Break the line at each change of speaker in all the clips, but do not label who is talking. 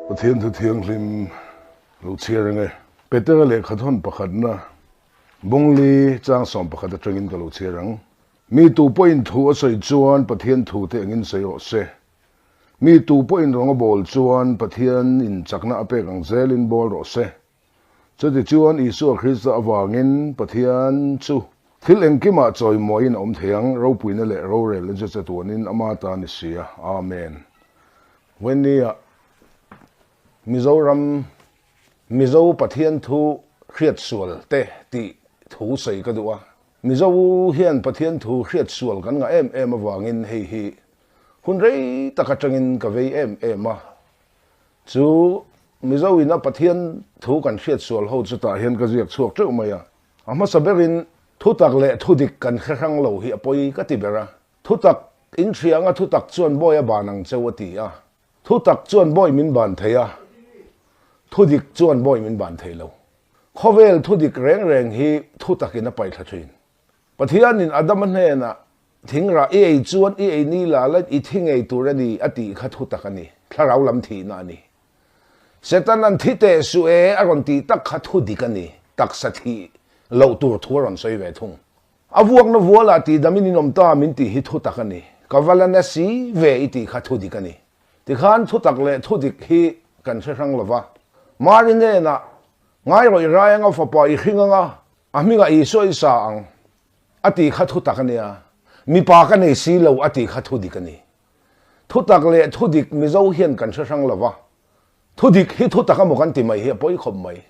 Pathian thu thianghlim lo chhiar ang e. Petera lehkhathawn pakhatna Bungli chang 11 atangin ka lo chhiar ang. Mi tu pawhin thu a sawi chuan Pathian thu te engin sawi rawh se. Mi tu pawhin rawng a bawl chuan Pathian in chakna a pek ang zelin bawl rawh se. Chutichuan Isua Krista avangin Pathian chu thil engkimah chawimawiin a awm thei ang, ropuina leh rorelna chu chatuanin ama ta ni si a. Amen. Vawinia Mizoram Mizo Pathian thu hriatsual te tih thu sawi ka duh a. Mizo hian Pathian thu hriatsual kan ngah em em avangin hei hi hun rei tak atangin ka vei em em a. Chu Mizo ina Pathian thu kan hriatsual ho chu tah hian ka ziak chhuak teuh mai a. A hmasa berin thutak leh thudik kan hre hrang lo hi a pawi ka ti ber a. Thutak in hria anga thutak chuan bawi a ban ang cheu a ti a. Thutak chuan bawi min ban thei a, thudik chuan bawi min ban thei lo. Khawvel thudik reng reng hi thutakin a paihthla thin. Pathianin Adama hnenah thingrah i ei chuan i ei ni la la i thi ngei tur a ni a tih kha thutak a ni, thlarau lam thihna a ni. Setanan thi teh suh e a rawn tih tak kha thudik a ni, taksa thih loh tur thu a rawn sawi ve thung. A vuakna vualah tihdamin in awm ta min tih hi thutak a ni. Ka va la na si ve i tih kha thudik a ni. Tikhan thutak leh thudik hi kan hre hrang lo va. Mari hnenah, Ngai rawh i rai anga fapa i hring anga a hmingah Isua i sa ang a tih kha thutak a nia. Mipa ka nei si lo a tih kha thudik a ni. Thutak leh thudik Mizo hian kan hre hrang lo va. Thudik hi thutak emaw kan ti mai hi a pawi khawp mai.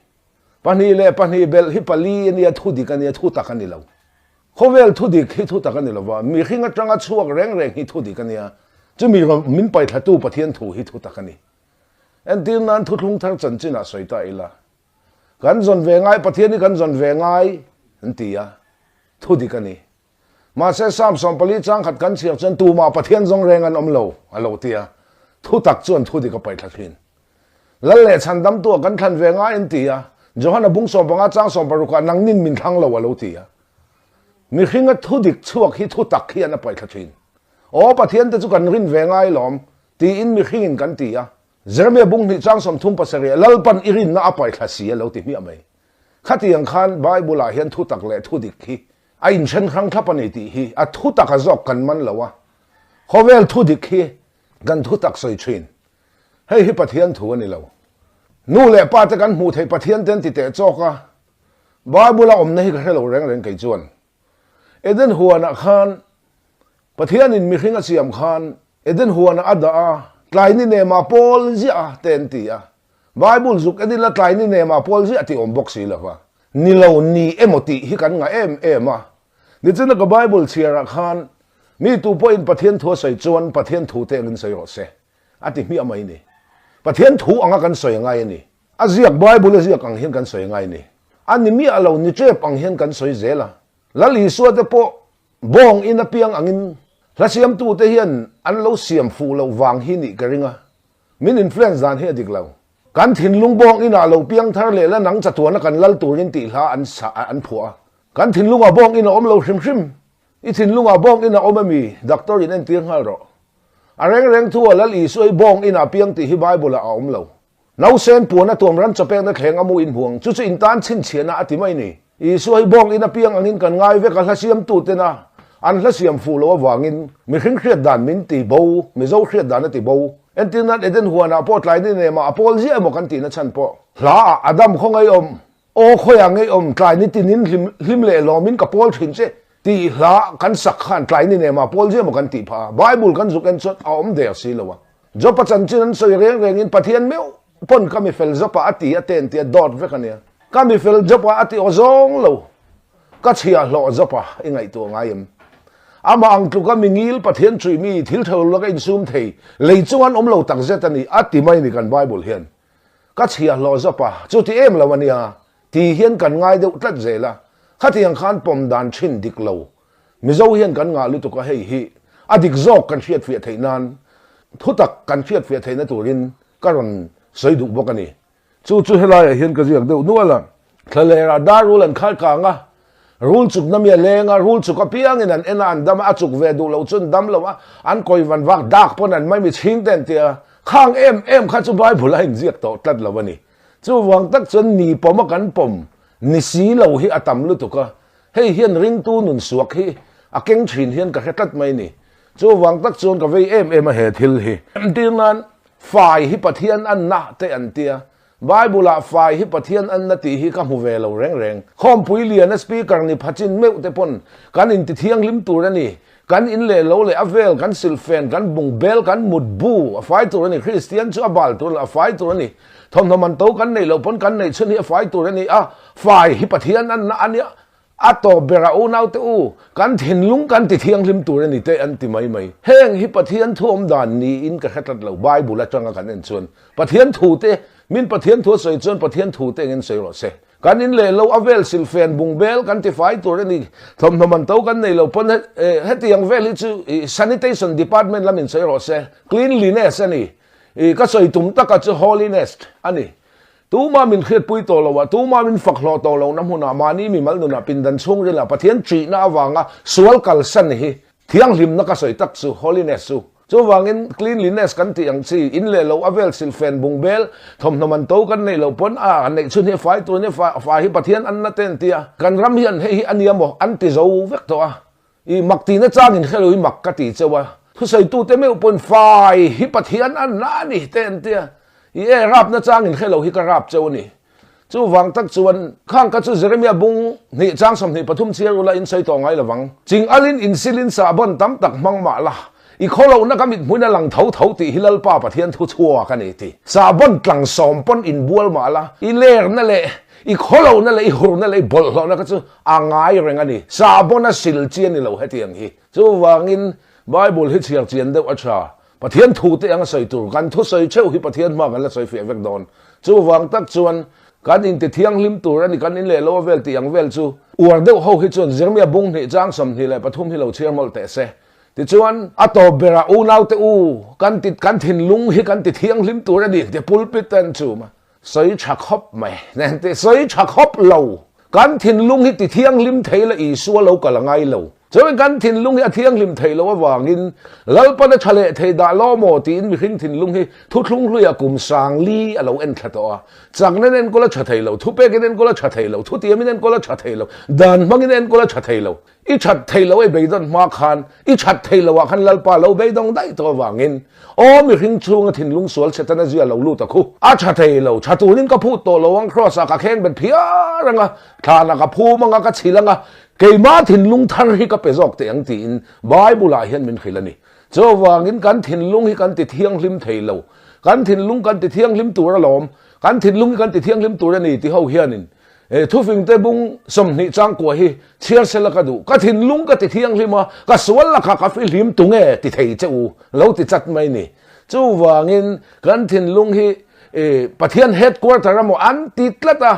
2 leh 2 belh hi 4 a nia, thu dik a nia, thu tak a ni lo. Khawvel thu dik hi thu tak a ni lo va, mihring atanga chhuak reng reng hi thu dik a nia, chumi min paithlatu Pathian thu hi thu tak a ni. Entir nan thuthlung thar chanchinah sawi ta ila, kan zawn ve ngai, Pathian hi kan zawn ve ngai an ti a, thu dik a ni. Mahse Psalm 14 chang khat kan chhiar chuan tumah Pathian zawng reng an awm lo a lo ti a, thu tak chuan thu dik a paihthla thin. Lal leh chhandamtu ah kan thlan ve ngai an ti a, Johana bung 15 chang 16 ah nangnin min thlang lo a lo ti a. Mihringa thu dik chhuak hi thu tak hian a paihthla thin. Aw Pathian te chu kan rin ve ngai lawm tiin mihringin kan ti a. Jeremia bung 2 chang 37 ah Lalpan i rinna a paihthla si a lo ti hmiah mai. Khatiang khan Bible ah hian thu tak leh thu dik hi a inthen hrang thlap a ni tih hi a thu taka zawk kan man lo a, khawvel thu dik hi kan thu tak sawi thin. Hei hi Pathian thu a ni lo. Nu leh pa te kan hmuh theih Pathian te an ti teh chawk a, Bible a awmna hi ka hre lo reng reng kei chuan. Eden huanah khan Pathianin mihring a siam khan Eden huanah a dah a, tlai ni nema pawl ziah a te an ti a. Bible zuk en ila tlai ni nema pawl ziah tih awm bawk si lo va. Ni lo ni emaw tih hi kan ngah em em a. Nichina ka Bible chhiarah khan mi tu pawhin Pathian thu a sawi chuan Pathian thu te angin sawi rawh se a ti hmiah mai ni. Pathian thu anga kan sawi angai a ni. A ziak Bible a ziak ang hian kan sawi angai a ni. A ni miah lo ni tep ang hian kan sawi zel a. Lal Isua te pawh bawng in a piang angin hla siamtute hian an lo siam fuh loh vang hi nih ka ring a. Min influence dan hi a dik lo. Kan thinlung bawng inah lo piang thar leh la nang chatuana kan lal turin tih hla an sa an phuah a. Kan thinlungah bawng in a awm lo hrim hrim. I thinlungah bawng in a awm ami? Doctor in entir nghal rawh. A reng reng thu a Lal Isua hi bawng inah piang tih hi Bible ah a awm lo. Nausen puan a tuam ram chawpekna thleng a mu in hmuang chu chu in tan chhinchhiahna a ti mai ni. Isua hi bawng in a piang angin kan ngai vek a hla siamtu tena an hla siam fuh loh avangin mihring hriat dan min ti bo, Mizo hriat dan a ti bo. Entir nan Eden huanah pawh tlai ni nemah a pawl ziah emaw kan tihna chhan pawh hla ah Adam khaw ngeiawm, aw khawiah ngeiawm tlai ni tinin hlim hlim leh lawmin ka pawl thin che tih hla kan sak khan tlai ni nemah a pawl ziah emaw kan tih phah a, Bible kan zuk en chuan a awm der si lo a. Job-a chanchin an sawi reng rengin Pathian meuh pawn ka mifel Job-a a ti a ten tia dawt vek a nia. Ka mifel Job-a a ti aw zawng lo. Ka chhiahhlawh Job-a i ngaihtuah ngai em? Amah ang tluka mi ngil Pathian chui mi thil theuh laka insum thei lei chung an awm lo tak zet a ni a ti mai ni kan Bible hian. Ka chhiahhlawh Job-a chu ti em lo a nia ti hian kan ngai deuh tlat zel a. Khatiang khan pawm dan thin dik lo Mizo hian kan ngah lutuk a hei hi a dik zawk kan hriatfiah theih nan thutak kan hriatfiah theihna turin ka rawn sawi duh bawk a ni. Chu chu helaiah hian ka ziak deuh nual a. Thlalerah dar rul an khar kang a, rul chukna mi a leng a, rul chuk apiangin an en a, an dam a, a chuk ve duh loh chu an dam lo a, an kawi van vak dak pawn an mai mi chhing te an ti a. Khang em em kha chu Bible a inziak tawh tlat lo a ni. Chuvang tak chuan ni pawm a kan pawm ni si lo hi a tam lutuk a, hei hian ringtu nun suak hi a keng thin hian ka hre tlat mai ni. Chuvang tak chuan ka vei em em a he thil hi. Entir nan fai hi Pathian anna te an tia, Bible-ah fai hi Pathian anna tih hi ka hmu ve lo reng reng. Khawmpui liana speaker ni phachin meuh te pawn kan inti thianghlim tur a ni. Kan in leh lo leh a vel, kan silhfen, kan bung bel, kan mut bu a fai tur a ni. Kristian chu a bal tur a fai tur a ni. Thawmhnaw man to kan neih loh pawn kan neih chhun hi a fai tur a ni a, fai hi Pathian anna a nia. A tawp berah unaute u, kan thinlung kan ti thianghlim tur a ni te an ti mai mai. Heng hi Pathian thu awm dan niin ka hre tlat lo, Bible atanga kan en chuan. Pathian thu te, min Pathian thu a sawi chuan Pathian thu te engin sawi rawh se. Kan in leh lo a vel silfen bung bel kan ti fai tur a ni, thawmhnaw man to kan nei lo pawn hetiang vel hi chu sanitation department lamin sawi rawh se, cleanliness a ni, ka sawi tum taka chu holiness a ni. Tuma min hriatpui tawh lo a, tuma min fak hlawh tawh lohna hmunah mahni mimal nunah pindan chhungrilah Pathian ṭihna avanga sual kalsan hi thianghlimna ka sawi tak chu, holiness chu. Chuvangin cleanliness kan tih ang chi, in leh lo a vel silhfen bung bel, thawmhnaw man to kan neih loh pawn a, an neih chhun hi a fai tur nia, fai hi Pathian an na te an ti a, kan ram hian hei hi a nia maw an ti zo vek tawh a. I mak tihna chang in hre lo hi mak ka ti cheu a, thusawitute meuh pawhin fai hi Pathian a na a ni te an tia, i e rapna chang in hre lo hi ka rap cheu a ni. Chuvang tak chuan khang ka chu Jeremia bung hnih chang 23 chhiar ula in sawi tawh ngai lovang. Ching alin insilin sahbawn tam tak hmang mah la, i khawlohna ka mit hmuin a lang tho tho tih hi Lalpa Pathian thu chhuak a ni ti. Sahbawn tlang sawm pawn inbual mah la, i lerna leh i khawlohna leh i hurna leh i bawlhhlawhna kha chu A ngai reng a ni. Sahbawn a sil chi a ni lo hetiang hi. Chuvangin Bible hi chhiar chian deuh a tha. Pathian thu te ang a sawi tur. Kan thu sawi theuh hi Pathian hma kan la sawi fiah vek dawn. Chuvang tak chuan kan inti thianghlim tur a ni, kan in leh lo a vel tih ang vel chu uar deuh ho hi chuan Jeremia bung hnih chang 23 hi lo chhiar mawlh teh se. Tichuan a tawp berah unaute u kan ti kan thinlung hi kan ti thianghlim tur a ni ti pulpit te an chum a. Sawi tha khawp mai. Nen tih sawi tha khawp lo. Kan thinlung hi ti thianghlim thei la Isua lo kal a ngai lo. Chuan kan thinlung hi a thianghlim thei lo avangin Lalpan a tha leh thei dah law maw tiin mihring thinlung hi thuthlung hluiah kum sang li a lo en thla tawh a. Chakna in enkawl a tha thei lo, thupekin enkawl a tha thei lo, thutiamin enkawl a tha thei lo, dan hmangin enkawl a tha thei lo. I that thei lo ei beidawn hma khan, i that thei lo ah khan Lalpa lo beidawng daih tawh avangin, aw mihring chhunga thinlung sual Setana zia lo lut a khu. A tha thei lo, tha turin ka phut tawh lo ang, Kraws ah ka kheng bet phiar anga, thlan ah ka phum anga, ka chhil anga, keimah thinlung thar hi ka pe zawk teh ang tiin Bible ah hian min hrilh a ni. Chuvangin kan thinlung hi kan ti thianghlim thei lo, kan thinlung kan ti thianghlim tur alawm, kan thinlung hi kan ti thianghlim tur a ni ti ho hianin He thufingte bung 20 chang kua hi chhiar sela ka duh, ka thinlung ka ti thianghlim a, ka sual lakah ka fihlim tunge ti thei che u lo ti chat mai ni. Chuvangin kan thinlung hi Pathian headquarter a maw an ti tlat a,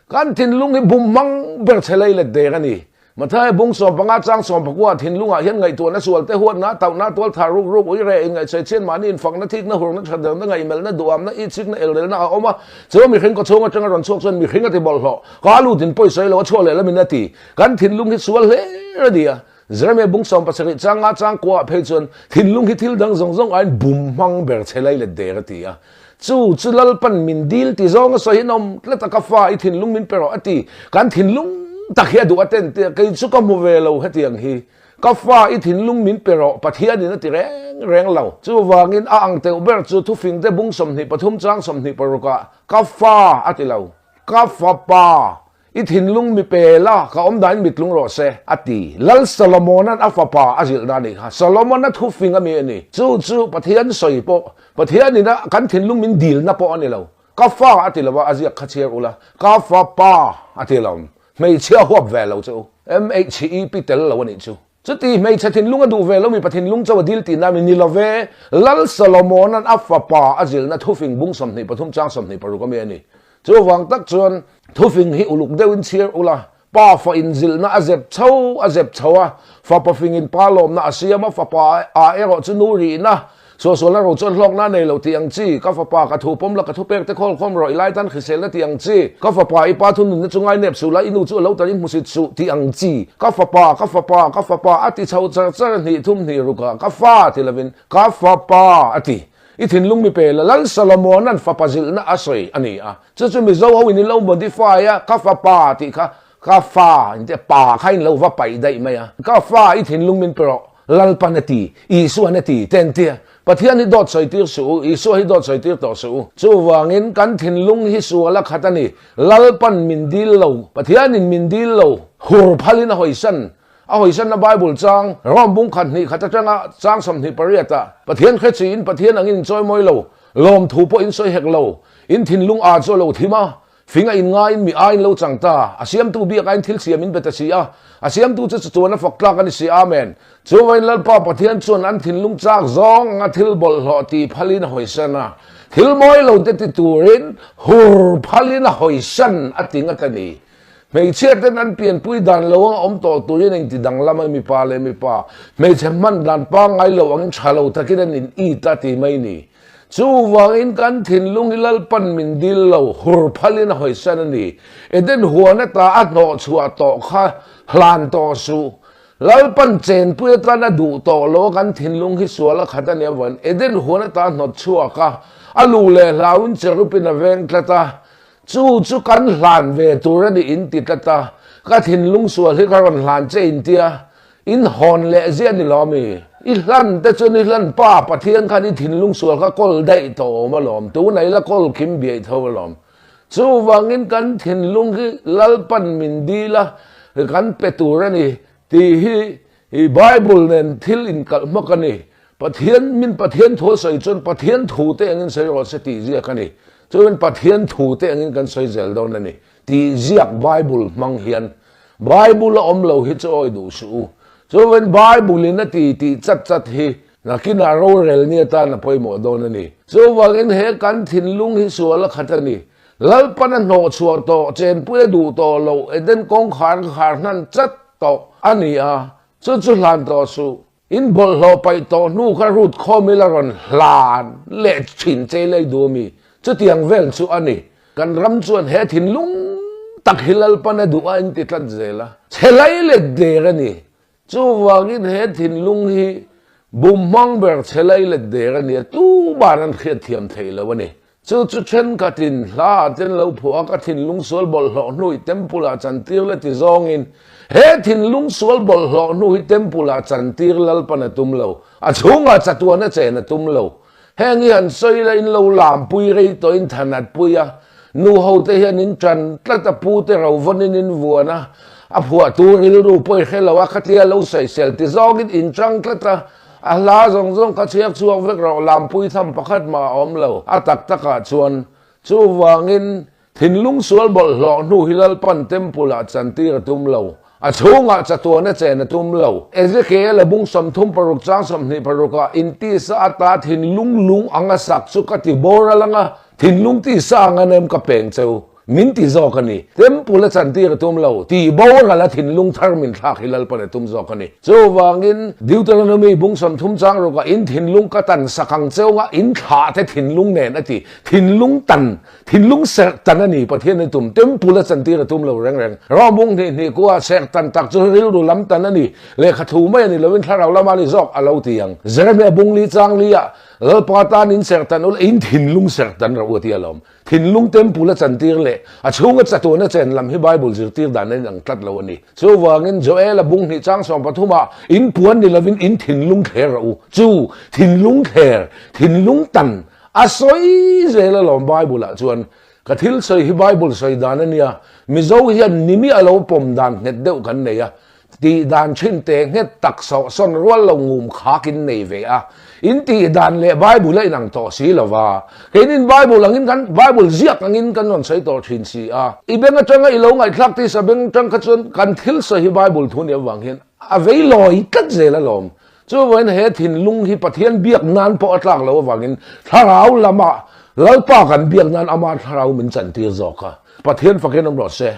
kan thinlung hi bum hmang ber che lei let der a ni. Mathaia bung 15 chang 19 thinlungah hian ngaihtuahna sual te huatna, tauhna, tualthah ruk ruk, ui reh, inngaihsawi chhiat, mahni infakna, thikna, hurna, thatderna, ngaihmelhna, duhamna, itsikna, elrelna a awm a. Chu mihring kaw chhung atanga rawn chhuak chuan mihring a ti bawlhhlawh. Ka lutin pawisawi lo a chhuah leh lamin a ti. Kan thinlung hi sual hler a ni a. Jeremia bung 70 chang nga chang kuaah phei chuan thinlung hi thil dang zawng zawng aiin bum hmang ber che lai let der a ti a. Chu chu Lalpan min dil ti zawng a sawi in awm tlat a, ka fa i thinlung min pe rawh a ti. Kan thinlung tak hi a duh a ten tia kei chu ka hmu ve lo hetiang hi. Ka fa i thinlung min pe rawh Pathianin a ti reng reng lo. Chuvangin a ang teuh ber chu thufingte bung 23 chang 26 ah ka fa a ti lo. Ka fapa I thinlung mi pe la, ka awm dahin mit lung rawh se, a ti. Lal Solomona'n a fapa a zilh dan anih kha. Solomona thufing a mi a ni. Chu chu Pathian sawi pawh, Pathianin a kan thinlung min dilna pawh a ni lo. Ka fa a ti lo a, a ziak kha chhiar ula. Ka fapa a ti lo. Hmeichhia huap ve lo che u. MHEP tel lo a nih chu. Chuti hmeichhe thinlung a duh ve lo mipa thinlung cho a dil tihna mi ni lo ve. Lal Solomona'n a fapa a zilhna thufing bung 23 chang 26 a mi a ni. Chuvang tak chuan thufing hi uluk deuhin chhiar ula, pa fa inzilhna a zep chho a zep chho a, fapa fingin pa lawmna a siam a, fapa ah erawh chu nu rihna, suahsualna ro chuan hlawkna a nei lo tih ang chi, ka fapa ka thu pawm la ka thupek te khawl khawm rawh i lai tan hriselna tih ang chi, ka fapa i pa thununna chu ngai nep suh la i nu chu a lo tarin hmusit suh tih ang chi, ka fapa ka fapa ka fapa a ti chho char char hnih thum hnih rukah ka fa ti lovin ka fapa a ti. I thinlung mi pe la, Lal Solomona'n fapa zilhna a sawi a ni a. Chu chu Mizo ho in in lo modify a, ka fapa tih kha ka fa in tia pa kha in lo va paih daih mai a. Ka fa i thinlung min pe rawh, Lalpan a ti, Isua'n a ti, te an tia. Pathian hi dawt sawi tir suh u, Isua hi dawt sawi tir tawh suh u. Chuvangin kan thinlung hi sual a khat a ni. Lalpan min dil lo, Pathianin min dil lo, hur phalin a hawisan. A hawisanna Bible chang, Rom bung khat hnih khat atanga chang 28 ah, Pathian hre chiin Pathian angin in chawimawi lo, lawmthu pawh in sawi hek lo, in thinlung aa chu a lo thim a, fing a in ngaiin mi aiin lo chang ta, a siamtu biak aiin thil siam in be ta si a, a siamtu chu chuan a fak tlak a ni si. Amen. Chuvain Lalpa Pathian chuan an thinlung chak zawng anga thil bawlhhlawh tih phalin a hawisan a, thil mawi lo te ti turin hur phalin a hawisan a ti ngat a ni. Hmeichhia ten an pianpui dan lo anga awm tawh turin engti danglam a mipa leh mipa hmeichhe hman dan pangngai lo angin tha lo takin an in it a ti mai ni. Chuvangin kan thinlung hi Lalpan min dil lo, hur phalin a hawisan a ni. Eden huan ata a hnawh chhuah tawh kha hlan tawh suh. Lalpan chenpui atan a duh tawh lo a kan thinlung hi sual a khat a nih avangin Eden huan ata hnawt chhuak a, a lu leh hlauin cherupin a veng tlat a. Chu chu kan hlan ve tur a nih in ti tlat a, ka thinlung sual hi ka rawn hlan che in tia, in hawn leh ziah ni lo ami? I hlan te chuan i hlan pa Pathian khan i thinlung sual kha kawl daih tawh awm alawm, tunah ila kawl kim biaih tho alawm. Chuvangin kan thinlung hi Lalpan min dil a, kan pe tur a ni tih hi i Bible nen thil inkalh hmak a ni. Pathian min Pathian thu a sawi chuan Pathian thu te angin sawi rawh se tih ziak a ni. Chuan Pathian thu te angin kan sawi zel dawn a ni tih ziak Bible hmang hian Bible a awm lo hi chu awi duh suh u. Chuan Bible in a ti tih chat chat hi nakinah rorel ni atan a pawimawh dawn a ni. Chuvangin he kan thinlung hi sual a khat a ni. Lalpan a hnawh chhuah tawh, chenpui a duh tawh loh, Eden kawngkhar ka khar hnan chat tawh a ni a, chu chu hlan tawh suh. In bawlhhlawh paih tawh hnu kha rut khawm ila rawn hlan leh thin chei lei duh ami? Chutiang vel chu a ni. Kan ram chuan he thinlung tak hi Lalpan a duh a in ti tlat zel a. Chhe lai let der a ni. Chuvangin he thinlung hi bum hmang ber chhe lai let der a ni a, tuman an hriatthiam thei lo a ni. Chu chu thenkhatin hla ah ten lo phuah a, ka thinlung sual bawlhhlawh hnu hi temple ah chantir la ti zawngin, he thinlung sual bawlhhlawh hnu hi temple ah chantir Lalpan a tum lo, a chhungah chatuan a chen a tum lo. Heng hi han sawi la in lo lampui rei tawh in thanat pui a, nu ho te hian in tan tlat a, pu te ro vawn in in vuan a, a phuahtu rilru pawh i hre lo a, khatia lo sawisel ti zawngin in tang tlat a, A hla zawng zawng kha chhiak chhuak vek rawh, lampui tham pakhat mah a awm lo. A tak takah chuan, chuvangin thinlung sual bawlhhlawh hnu hi Lalpan temple ah chantir a tum lo, a chhungah chatuan a chen a tum lo. Ezekiel a bung 36 chang 26 ah intisa ata thinlung lung anga sak chu ka ti boral anga thinlung tisa anga nem ka peng cheu. Min ti zawk a ni. Temple a chantir a tum lo. Tih boral a thinlung thar min thlak hi Lalpan a tum zawk a ni. Chuvangin Deuteronomy bung 30 chang rukah in thinlung ka tan sak ang cheunga in thlah te thinlung nen a ti. Thinlung tan, thinlung serh tan a ni Pathian a tum. Temple a chantir a tum lo reng reng. Rawng bung hnih hnih kua serh tan tak chu rilru lam tan a ni. Lehkha thu mai a ni loin thlarau lama ni zawk a lo ti ang. Jeremia bung li chang li ah Lalpa tan in serh tan ula in thinlung serh tan rawh u a ti alawm. Thinlung temple a chantir leh a chhunga chatuan a chen lam hi Bible zirtir dan a inang tlat lo a ni. Chuvangin Joel a bung hnih chang 13 ah in puan ni lovin in thinlung thler rawh u. Chu thinlung thler, thinlung tan a sawi zel alawm Bible ah chuan. Ka thil sawi hi Bible sawi dan a nia. Mizo hian nimi a lo pawm dan nghet deuh kan nei a. Tih dan thin te nghet tak sawhsawn rual lo ngum khak in nei ve a. In tih dan leh Bible a inang tawh si lo va. Keinin Bible angin kan, Bible ziak angin kan rawn sawi tawh thin si a. I beng atanga i lo ngaihthlak tisa beng atang kha chuan kan thil sawi hi Bible thu nih avang hian a vei lawi tlat zel alawm. Chuvangin he thinlung hi Pathian biak nan pawh a tlak loh avangin thlarau lamah Lalpa kan biak nan ama thlarau min chantir zawk a. Pathian fakin awm rawh se.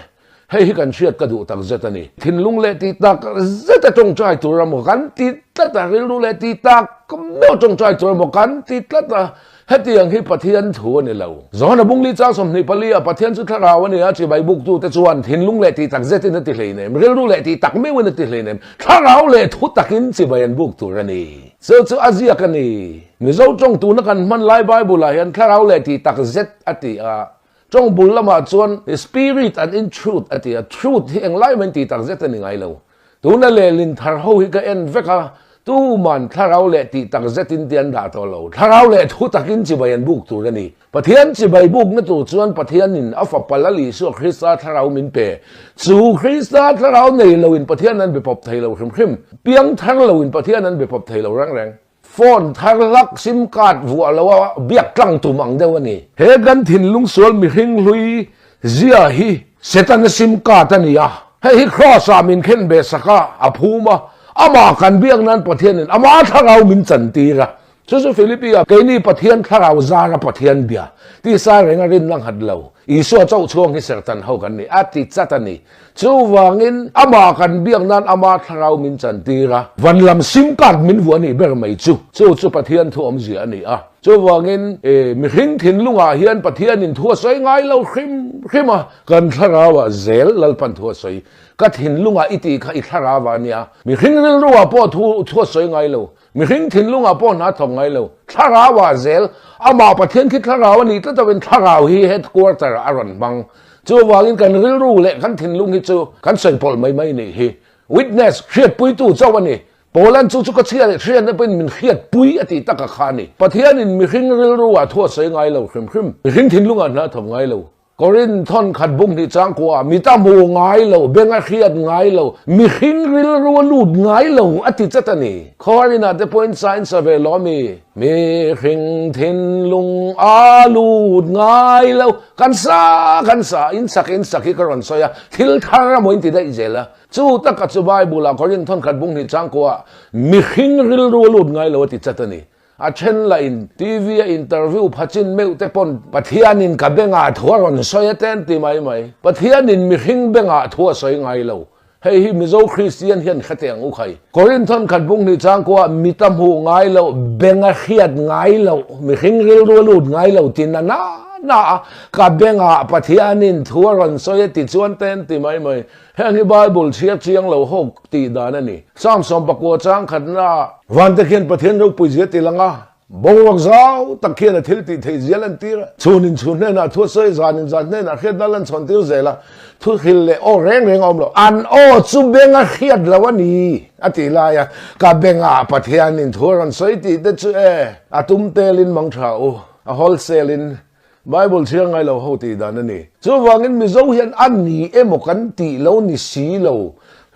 Hei hi kan hriat ka duh tak zet a ni. Thinlung leh tih tak zet a tawngtai tur a maw kan ti tlat a, rilru leh tih tak meuh tawngtai tur a maw kan ti tlat a. Hetiang hi Pathian thu a ni lo. Johana Bungli chang 24 ah Pathian chu thlarau a ni a, chibai buktute chuan thinlung leh tih tak zetin a ti hleinem, rilru leh tih tak meuhin a ti hleinem, thlarau leh thu takin chibai an buk tur a ni. Chu chu a ziak a ni. Mizo tawng tuna kan hman lai Bible ah hian thlarau leh tih tak zet a ti a, tawng bul lamah chuan spirit and in truth a ti a, truth hi englai mahin tih tak zet a ni ngai lo. Tuna lehlin thar ho hi ka en vek a, tuman thlarau leh tih tak zetin te an dah tawh lo. Thlarau leh thu takin chibai an buk tur a ni. Pathian chibai bukna tur chuan Pathianin a fapa Lal Isua Krista thlarau min pe. Chu Krista thlarau nei loin Pathian an be pawp thei lo hrim hrim. Piang thar loin Pathian an be pawp thei lo reng reng. Phone thar hlak sim card vuah lo a biak tlang tum ang deuh a ni. He kan thinlung sual mihring hlui zia hi Setana sim card a ni a, hei hi Kraws ah min khen ve sak a, a phum a, amah kan biak nan Pathianin ama thlarau min chantir a. Chu chu Philippi ah keini Pathian thlarau zara Pathian bia tisa renga rinna nghat lo Isua chauh chhuang hi serhtan ho kan ni a ti chat a ni. Chuvangin amah kan biak nan ama thlarau min chantir a, van lam sim card min vuah nih ber mai chu. Chu chu Pathian thu awmzia a ni a. Chuvangin mihring thinlungah hian Pathianin thu a sawi ngai lo hrim hrim a, kan thlarauah zel Lalpan thu a sawi. Ka thinlungah i tih kha i thlarauah a nia. Mihring rilruah pawh thu thu a sawi ngai lo. Mihring thinlungah pawh hna thawk ngai lo. Thlarauah zel, amah Pathian khi thlarau a nih tlat avin thlarau hi headquarter ah a rawn hmang. Chuvangin kan rilru leh kan thinlung hi chu kan sawi pawlh mai mai nih hi. Witness, hriatpuitu chauh a ni. Paula'n chu chu ka chhia leh hriatna pawhin min hriatpui a tih taka kha a ni. Pathianin mihring rilruah thu a sawi ngai lo hrim hrim. Mihring thinlungah hna thawk ngai lo. Korin thawn khat bung hnih chang kuah mit a hmu ngai lo, beng a hriat ngai lo, mihring rilru a lut ngai lo a ti chat a ni. Khawharinah te pawhin sa in sa ve lo ami? Mihring thinlung a lut ngai lo. Kan sa kan sa, in sak in sak hi ka rawn sawi a, thil thar emaw in ti daih zel a. Chu taka chu Bible ah Korin thawn khat bung hnih chang kuah mihring rilru a lut ngai lo a ti chat a ni. A then lah in TV a interview phachin meuh te pawn Pathianin ka bengah thu a rawn sawi a ten ti mai mai. Pathianin mihring bengah thu a sawi ngai lo. Hei hi Mizo Kristian hian hre teh ang u khai. Korinthon khat bung hnih changkua mit a hmuh ngai loh, beng a hriat ngai loh, mihring rilru a lut ngai lo ti na na na a ka bengah Pathianin thu a rawn sawi a ti chuan ten ti mai mai. Heng hi Bible chhiar chiang lo ho tih dan a ni. Psalm 19 chang khatna. Vante khian Pathian ropui zia ti lang a, boruak zau tak khian a thil tih theih zia lantir a, chhun in chhun hnenah thu a sawi, zan in zan hnenah hriatna lan chhawn tir zel a, thu hril leh aw reng reng a awm lo. An aw chu beng a hriat lo a ni a tih lai a, ka bengah Pathianin thu a rawn sawi tih te chu e, a tum telin mang tha u, a wholesale in Bible chhiar ngai lo ho tih dan a ni. Chuvangin Mizo hian a ni emaw kan tih lo ni si lo.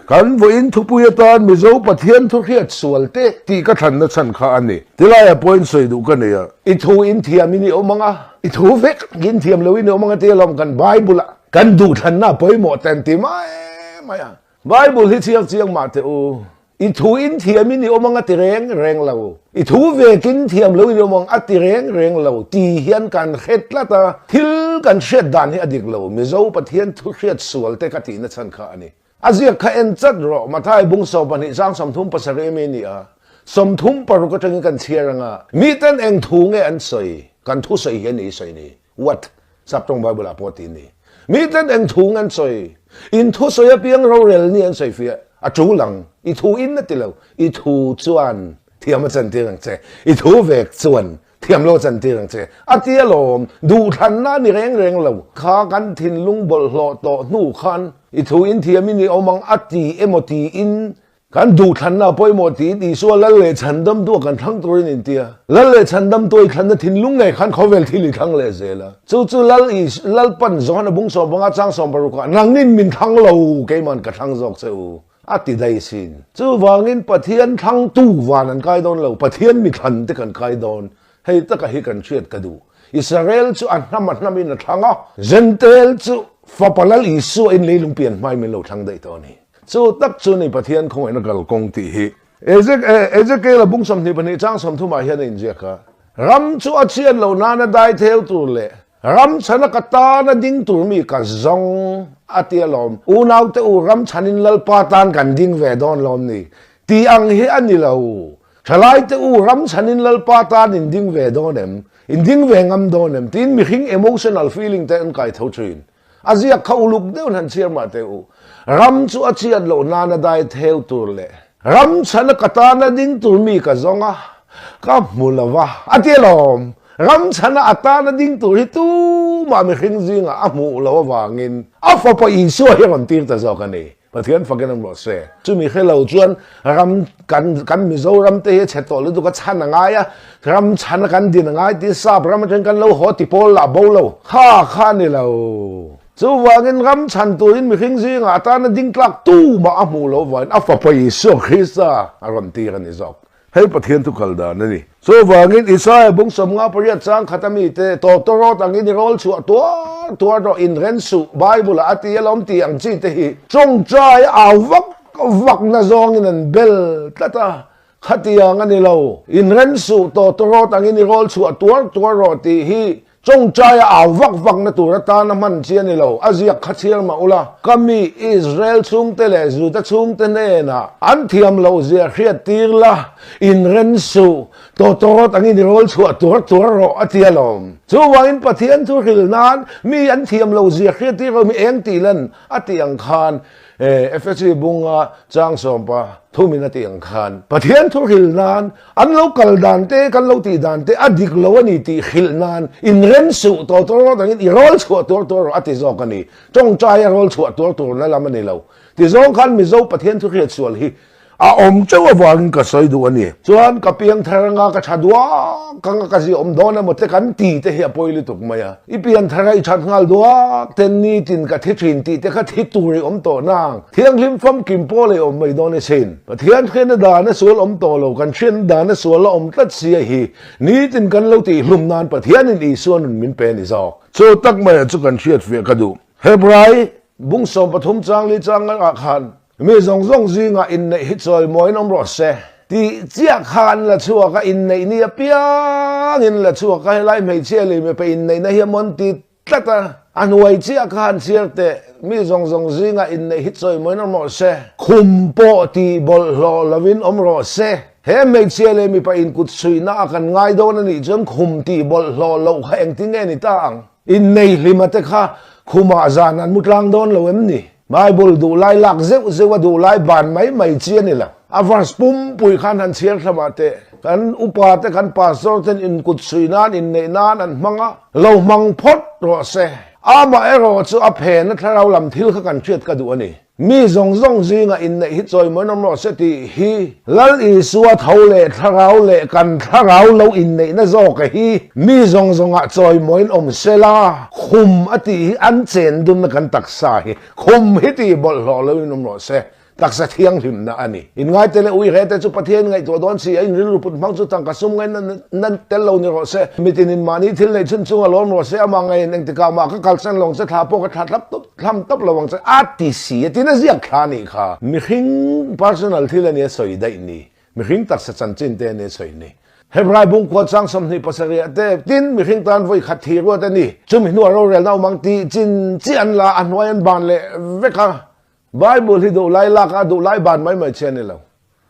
Kan vawiin thupui atan Mizo Pathian thu hriat sual te tih ka thlanna chhan kha a ni. Tilaiah pawhin sawi duh ka nei a. I thu in thiam in i awm ang a, i thu vek in thiam lo in i awm ang a tia lawm kan Bible ah kan duhthlanna a pawimawh ten ti mai mai a. Bible hi chiang chiang mah teh u. I thu in thiam in i awm ang a ti reng reng lo. I thu vekin thiam lo in i awm ang a ti reng reng lo ti hian kan hre tlat a. Thil kan hriat dan hi a dik lo. Mizo Pathian thu hriat sual te ka tihna chhan kha a ni. A ziak kha en chat rawh. Mathai bung 12 sang 37 mi a ni a. 36 atangin kan chhiar ang a. Miten eng thu nge an sawi? Kan thu sawi hi a ni i sawi ni. What? Saptawng Bible ah pawh ti ni. Miten eng thu nge an sawi? In thu sawi apiang rorel ni an sawi fiah. A tul ang. I thu in a ti lo. I thu chuan thiam a chantir ang che. I thu vek chuan thiam lo a chantir ang che. A ti alawm. Duhthlanna a ni reng reng lo. Kha kan thinlung bawlhhlawh tawh hnu khan i thu in thiam in i awm ang a ti emaw tiin Kan duhthlanna a pawimawh tiin Isua lal leh chhandam duah kan thlang turin intia. Lal leh chhandam tuah i thlanna thinlung ngei khan khawvel thil i thlang leh zel a. Chu chu Lal Is, Lalpan Johana bung 15 chang 16 ah nangnin min thlang lo, keiman ka thlang zawk che u a ti daih sin. Chuvangin Pathian thlangtu van an kai dawn lo, Pathian mi thlan te kan kai dawn. Hei taka hi kan hriat ka duh. Israel chu a hnam a hnamin a thlang a, Jentail chu Fapa Lal Isua in leilung pian hmain min lo thlang daih tawh a ni. Chu tak chu ni Pathian khawngaihna kalkawng tih hi. Ezekiel-a bung 22 chang 30 ah hian a inziak a, Ram chu a chhiat loh nana dai theu tur leh ram chhana ka tana ding tur mi ka zawng a ti alawm. Unaute u, ram chhanin Lalpa tan kan ding ve dawn lawm ni? Tih ang hi a ni lo. Thalai te u, ram chhanin Lalpa tan in ding ve dawn em? In ding ve ngam dawn em? Tiin mihring emotional feeling te an kai tho thin. A ziak kha uluk deuhin han chhiar mah teh u. Ram chu a chhiat loh nana dai theu tur leh ram chhana ka tana ding tur mi ka zawng a, ka hmu lo va, a ti alawm. Ram chhana a tana ding tur hi tumah mihring zingah a hmuh loh avangin a fapa Isua hi a rawn tir ta zawk a ni. Pathian fakin an rawh se. Chumi hre lo chuan ram kan kan Mizoram te hi a chhe tawh lutuk a chhan a ngai a, ram chhan a kan din a ngai tiin sap ram atangin kan lo haw ti pawl lah bo lo. Kha kha a ni lo. Chuvangin ram chhan turin mihring zingah a tana ding tlak tumah a hmuh loh vangin a fapa Isua Krista a rawn tir a ni zawk. Hei Pathian thu kal dan a ni. Chuvangin Isaia bung 58 chang khat a mite tawtawrawt angin i rawl chhuah tuar tuar rawh inren suh Bible ah a ti alawm tih ang chi te hi tawngtai au vak vak na zawngin an bel tlat a, khatiang a ni lo. Inren suh tawtawrawt angin i rawl chhuah tuar tuar rawh tih hi Chawngchaia au vak vakna tur atana hman chi a ni lo, a ziak kha chhiar mah ula, ka mi Israel chhungte leh Juda chhungte hnenah an thiam loh zia hriat tir la, inren suh, tawtawrawt angin i rawl chhuah tuar tuar rawh a ti alawm. Chuvangin Pathian thu hrilh nan mi an thiam loh zia hriat tir lo mi eng tih lan a tih ang khan Efesi bunga chang sawmpa thumin a tih ang khan Pathian thu hrilh nan An lo kal dan te, kan lo tih dan te a dik lo a ni tih hrilh nan inrem suh tawh tuar rawh dangin i rawl chhuah tuar tuar rawh a ti zawk a ni. Tawngtai a rawl chhuah tuar turna lam a ni lo. Ti zawng khan Mizo Pathian thu hriat sual hi a awm teuh avangin ka sawi duh a ni. Chuan ka piang thar anga ka tha duak anga ka ziah awm dawn emaw te kan ti te hi a pawi lutuk mai a. I pian thar a i that nghal duak ten nitin ka thi thin tih te kha thi tur i awm tawh nang. Thianghlim famkim pawl ei awm mai dawn i sin. Pathian hriatna dana sual awm tawh lo, kan hriatna dana sual a awm tlat sia hi nitin kan lo tih hlum nan Pathianin Isua nun min pe ni zawk. Chu tak mai ah chu kan hriat fiah ka duh. Hebrai bung 13 chang li chang ah khan mi zawng zawng zingah inneih hi chawimawiin awm rawh se tih chiah kha an la chhuak a, inneih ni apiangin la chhuak a, helai hmeichhia leh mipa inneihna hi a mawn ti Tlat a, a hnuai chiah kha han chhiar teh, mi zawng zawng zingah inneih hi chawimawiin awm rawh se. Khum pawh tih bawlhhlawh lovin awm rawh se. He hmeichhia leh mipa inkut suihna a kan ngai dawn a nih chuan khum tih bawlhhlawh loh kha engtin nge ni ta ang? Innei hlima te kha khumah zan an mu tlang dawn lo em ni? Bible duh lai lak zeuh zeuh a duh lai ban mai mai chi a ni lo. A verse pumpui khan han chhiar thlamah teh kan upa te kan pastor ten inkut suih nan inneih nan an hmang a, lo hmang phawt rawh se. Amaherawh chu a phen a thlarau lam thil kha kan hriat ka duh a ni. Mi zawng zawng zingah inneih hi chawimawiin awm rawh se tih hi Lal Isua tho leh thlarau leh kan thlarau lo inneihna zawk a hi mi zawng zawngah chawimawiin awm se la, khum a tih hi an chen dunna kan taksa hi khum hi tih bawlhhlawh loin awm rawh se. Taksa thianghlimna a ni. Inngaite leh uihe te chu Pathian ngaihtuah dawn si a, in rilru put hmang chu tangka sum ngaina nan tel lo ni rawh se. Mitinin mahni thil neih chhun chunga lawm rawh se, amah ngaiin engtikah mah ka kalsan lo ang che, thla pawh ka thla tlap tawp thlam tawp lo ang che, a ti si a tin a ziak thla a nih kha. Mihring personal thil a nia sawi daih ni, mihring taksa chanchin te a nia sawi ni. Hebrai bungkua chang 27 te, tin mihring tan vawi khat thi ruat a ni, chumi hnuah rorelna awm ang tih chin chiah an la, a hnuai an ban leh vek a. Bible hi duh lai lak a duh lai ban mai mai che a ni lo.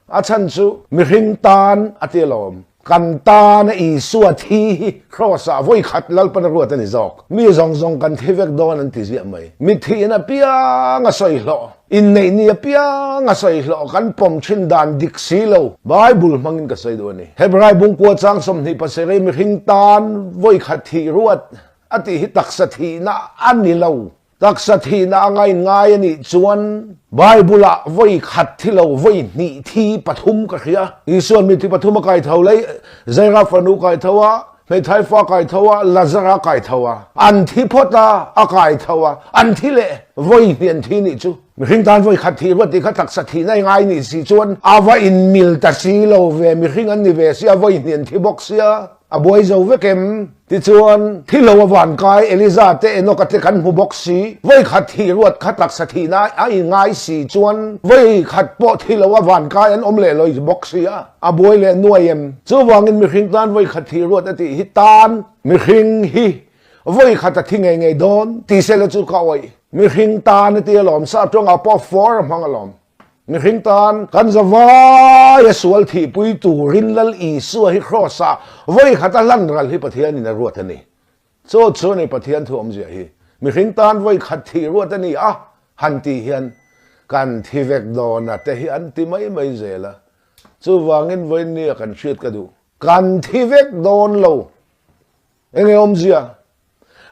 A chhan chu mihring tan a ti alawm. Kan tana Isua thi hi Kraws ah vawi khat Lalpan a ruat a ni zawk. Mi zawng zawng kan thi vek dawn an ti ziah mai. Mithihin apiang a sawi hlawh, inneih ni apiang a sawi hlawh kan pawm thin dan dik si lo. Bible hmangin ka sawi duh a ni. Hebrai bungkua chang 27 mihring tan vawi khat thih ruat a tih hi taksa thihna a ni lo. Taksa thihna a ngain ngai a nih chuan Bible-ah vawi khat thi lo, vawi hnih thi pathum ka hria. Isua'n mithi pathum a kai tho lei, Zaira fanu kai tho a, hmeithai fa kai tho a, Lazara kai tho a. An thi phawt a, a kai tho a, an thi leh vawi hnih an thi nih chu. Mihring tan vawi khat thih ruat tih kha taksa thihna i ngai nih si chuan a va inmil ta si lo ve, mihring an ni ve sia, vawi hnih an thi bawk sia. A buai zo vek em? Tichuan, thi lo a van kai Eliza te Enoch-a te kan hmu bawk si. Vawi khat thih ruat kha taksa thihna a inngai si chuan vawi khat pawh thi lo a van kai an awm leh lawi bawk si a, a buai leh nuai em? Chuvangin mihring tan vawi khat thih ruat a tih hi tan mihring hi vawi khat a thi ngei ngei dawn ti sela chu ka awih. Mihring tan a ti alawm, sap tawngah pawh for a hmang alawm. Mihring tan kan zavaia sual thihpui turin Lal Isua hi Kraws-ah vawi khata hlan ral hi Pathianin a ruat a ni. Chu chu a ni Pathian thu awmzia hi. Mihring tan vawi khat thih ruat a ni a, han tih hian kan thi vek dawn a te hi an ti mai mai zel a. Chuvangin vawiin nia kan hriat ka duh. Kan thi vek dawn lo. Enge awmzia?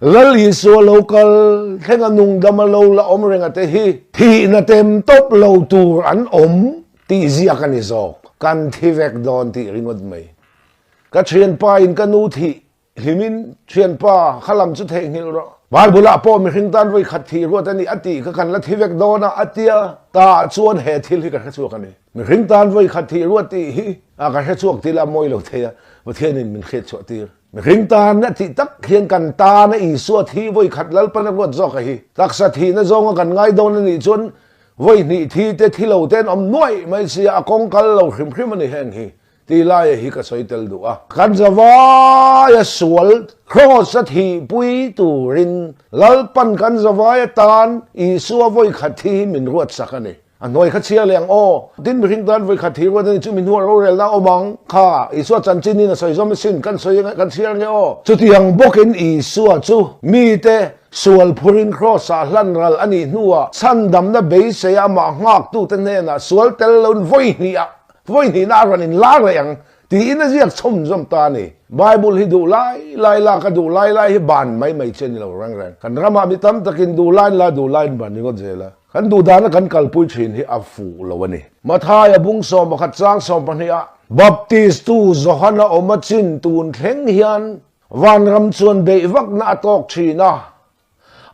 Lal Isua lo kal thleng a nungdam a lo la awm reng a te hi thihna tem tawp lo tur an awm tih ziak a ni zawk. Kan thi vek dawn tih ringawt mai. Ka thianpa in ka nu thih hlimin thianpa kha lam chu theihnghilh rawh. Bible ah pawh mihring tan vawi khat thih ruat a ni a tih kha kan la thi vek dawn a a tia. Tah chuan he thil hi ka hrechhuak a ni. Mihring tan vawi khat thih ruat tih hi a ka hrechhuak tih la mawi lo thei a, Pathianin min hriatchhuah tir. Mihring tan a tih tak hian kan tana Isua thi vawi khat Lalpan a ruat zawk a hi. Taksa thihna zawnga kan ngai dawn a nih chuan vawi hnih thi te thi lo te an awm nuaih mai sia, a kawng kal lo hrim hrim a ni heng hi tih laia hi ka sawi tel duh a. Kan zavaia sual Kraws a thihpui turin Lalpan kan zavaia tan Isua vawi khat thi hi min ruat sak a ni. A hnuai kha chhiar leh ang aw. Tin mihring tan vawi khat thih ruat a ni chu mi hnuah rorelna a awm ang. Kha, Isua chanchinin a sawi zawm asin, kan sawi ange, kan chhiar ange aw. Chutiang bawkin Isua chu mite sual phurin Kraws-ah hlan ral a nih hnuah chhandamna beiseia amah nghaktute hnenah sual tel loin vawi hnihah, vawi hnihna a rawn inlar leh ang tiin a ziak chhawmzawm ta a ni. Bible hi duh lai lai lak a duh lai lai hi ban mai mai chi a ni lo reng reng. Kan ramah mi tam takin duh laiin la duh laiin ban ringawt zel a. Kan duhdana kan kalpui thin hi a fuh lo a ni. Mathaia bung 11 chang 12 ah Baptistu Johana awm a chin tun thleng hian vanram chuan beih vakna a tawk thin a,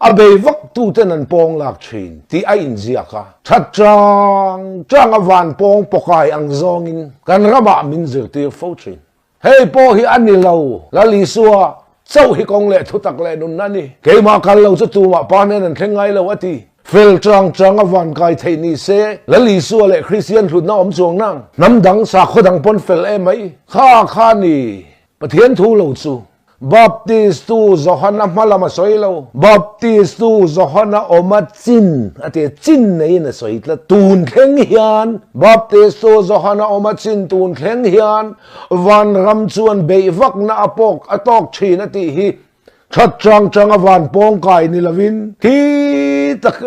a bei vak tuten an pawng lak thin tih a inziak a. That chang chang a van pawng pawkai ang zawngin kan ramah min zirtir fo thin. Hei pawh hi a ni lo, Lal Isua chauh hi kawng leh thutak leh nunna a ni. Keimah kal lo chu tumah pa hnen an thleng ngai lo a ti. Fel chang chang a van kai theih ni se, Lal Isua leh Kristian hlutna awm chuang nang. Hnam dang, sakhaw dang pawn fel em mai. Kha kha ni, Pathian thu lo chu. Baptistu Johana hma lam a sawi lo. Baptistu Johana awm a chin a ti a, chin neiin a sawi tlat. Tun thleng hian Baptistu Johana awm a chin tun thleng hian vanram chuan beih vakna a pawk a tawk thin a tih hi that chang chang a van pawng kai ni lovin khi tak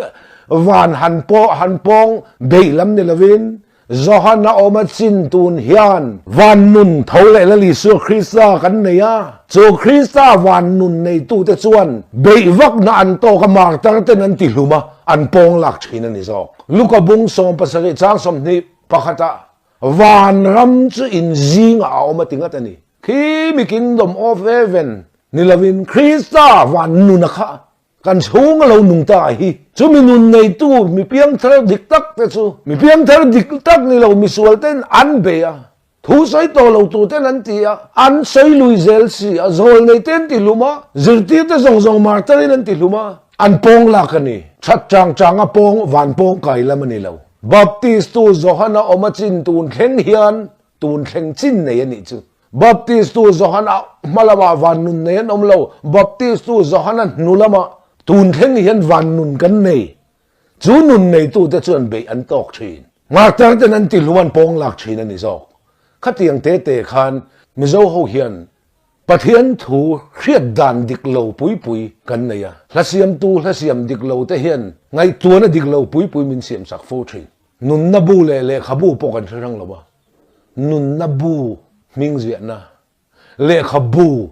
van han pawh han pawng beih lam ni lovin Johana awm a chin tun hian van nun tho leh Lal Isua Krista kan nei a, chu Krista van nun neitute chuan beih vakna an tawk a martar ten an ti hlum a, an pawng lak thin a ni zawk. Luka bung 17 chang 20 pakhatah vanram chu in zingah a awm a ti ngat a ni. Khi mi Kingdom of Heaven ni lovin Krista van nuna kha Kan chhung a lo nung ta hi. Chu mi nun neitu mi piangthar dik tak te chu mi piangthar dik tak ni lo misual ten an bei a, thu sawi tawh lo tur ten an ti a, an sawi lui zel si a, zawl nei te an ti hlum a, zirtir te zawng zawng martar in an ti hlum a, an pawng lak a ni. That chang chang a pawng van pawng kai lam a ni lo. Baptist tu Johana awm a chin tun thleng hian tun thleng chin nei a nih chu. Baptistu Johana hma lamah van nun nei an awm lo, Baptistu Johana hnu lamah tun thleng hian van nun kan nei. Chu nun neitute chuan beih an tawk thin. Martar ten an tihlum an pawng lak thin a ni zawk. Khatiang te te khan Mizo ho hian Pathian thu hriat dan dik lo pui pui kan nei a. Hla siamtu hla siam dik lo te hian ngaihtuahna dik lo pui pui min siam sak fo thin. Nunna bu leh lehkhabu pawh kan hre hrang lo a. Nunna bu hming ziahna, lehkhabu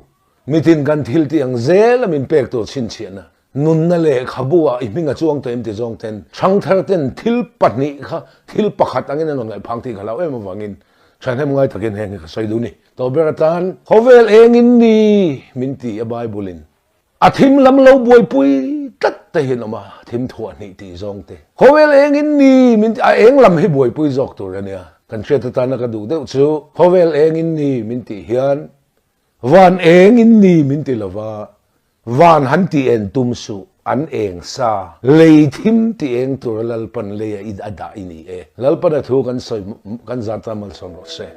mitin kan thil tih ang zela min pek tur chhinchhiahna, nunna lehkhabu ah i hming a chuang tawh em ti zawng ten thangthar ten thil pahnih kha thil pakhat angin an rawn ngaihphang tih ka hlau em avangin thahnem ngai takin heng hi ka sawi duh ni. Tawh ber atan khawvel engin ni min ti a Bible in. A thim lam lo buaipui tlat te hi an awm a, thim thuah hnih tih zawng te. Khawvel eng in ni min ti, a eng lam hi buaipui zawk tur a nia. Kan hriat atana ka duh deuh chu, khawvel eng in ni min tih hian van eng in ni min ti lova, van han tih en tum suh, an eng sa, lei thim tih eng tura Lalpan leia i a dah i ni e. Lalpan a thu kan sawi, kan zar ta malsawm rawh se.